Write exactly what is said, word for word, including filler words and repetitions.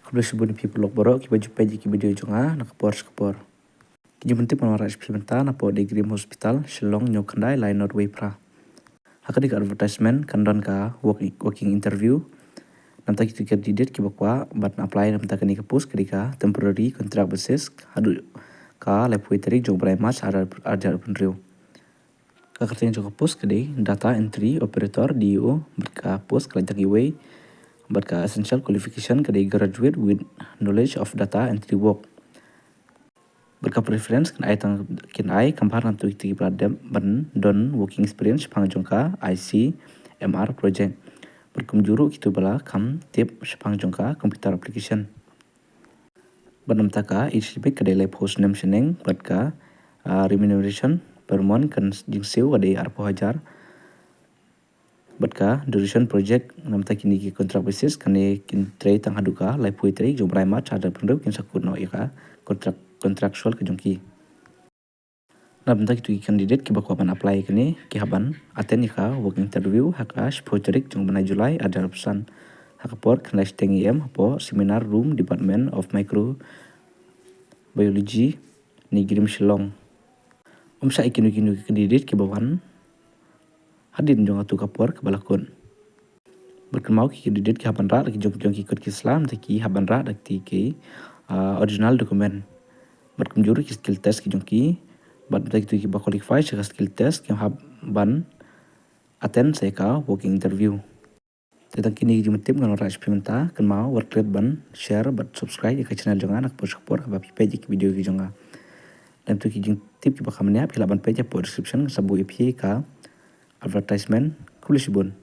Khublei shibun ïa phi paralok baroh kiba ju peit ïa ki video jong nga na ka por sha ka por. Ki jingpyntip ngan wanrah sha phi mynta napoh The Grim Hospital, Shillong, hynñiew khyndai lai North Wei Phra. Ha kane ka advertisement kan don ka walk-, walk-in interview. Namta kito ki candidate kiba kwah ban apply namta kane ka post ka dei ka temporary contract basis haduh ka laiphew tarik jong u bnai March arhajar arphew hynriew. Ka kyrteng jong ka post ka dei data entry operator, D E O, bad ka post ka la jngai iwei, bad ka essential qualification ka dei graduate with knowledge of data entry work. Bad ka preference kin ai tang, kin ai kham bha namta kito kiba la dep ban don working experience shaphang jong ka I C M R project. Bad kumjuh ruh kito ba la kham tip shaphang jong ka computer application. Bad namta ka age limit ka dei laiphew snem shaneng, bad ka, ah, remuneration per month kan jingsiew ka dei arphew hajar. Bad ka duration project namta kine ki contract basis kane kin trei tang haduh ka laiphew tarik jong u bnai March arhajar arphew hynriew, kin sa kut noh ïa ka contract, contractual ka jong ki. Namta kito ki candidate kiba kwah ban apply kane ki hap ban attend ïa ka walk-in interview ha ka shiphew tarik jong u bnai July arhajar arphew san, ha ka por khyndai shiteng A M hapoh seminar room, Department of Microbiology, Nongrim, Shillong. Ym shah ïa kino kino ki candidate kiba wan hadien jong katto ka por kaba la kut. Bad kynmaw, ki candidate ki hap ban rah da ki jong, jong ki kot ki sla, namta ki hap ban rah da ki, ki, ah, original document. Bad kumjuh ruh ki skill test ki jong ki. Bad namta kito kiba qualify sha ka skill test ki hap ban attend sa ïa ka walk-in interview. Te tang kine ki jingpyntip ngan wanrah sha phi mynta. Kynmaw, wat klet ban share bad subscribe ïa ka channel jong nga na ka por sha ka por haba phi peit ïa ki video ki jong nga. Lem tu ki jingtip kiba kham bniah phi lah ban peit hapoh description, ngan sa buh ïa phi ka advertisement. Khublei shibun.